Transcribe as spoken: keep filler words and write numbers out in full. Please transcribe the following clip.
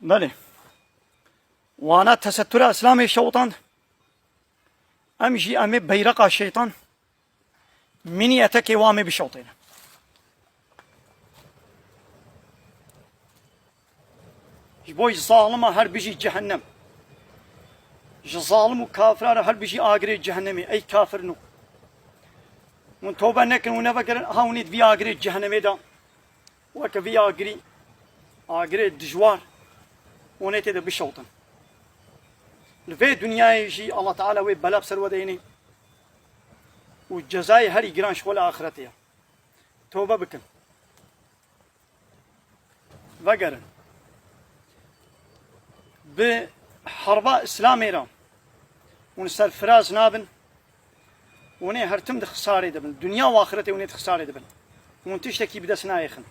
Belê. Wana tesettüra Îslamê şewtan. Em jî em ê beyreqa şeytan, minî etekê wan ê bişewtêne. Ji bo zalima her bijî cehennem. Ji zalim û kafira re her bijî agirê cehennemê. Ey kafirino. Hûn tobe nekin û nevegerin, aha hûn ê di vî agirê cehennemê de. Weke vî agirî, agirê dijwar, hûn ê tê de bişewtin. Li vê dinyayê jî Allah Teala wê bela bi ser we de hênê û cezayê herî giran ji xwe li axiretê ye. Tobe bikin. Vegerin. Bi herba Îslamê re hûn serfiraz nabin. Hûn ê her tim di xisarê de bin. Dinya û axiretê hûn ê di xisarê de bin. Hûn tiştekî bi dest nayêxin.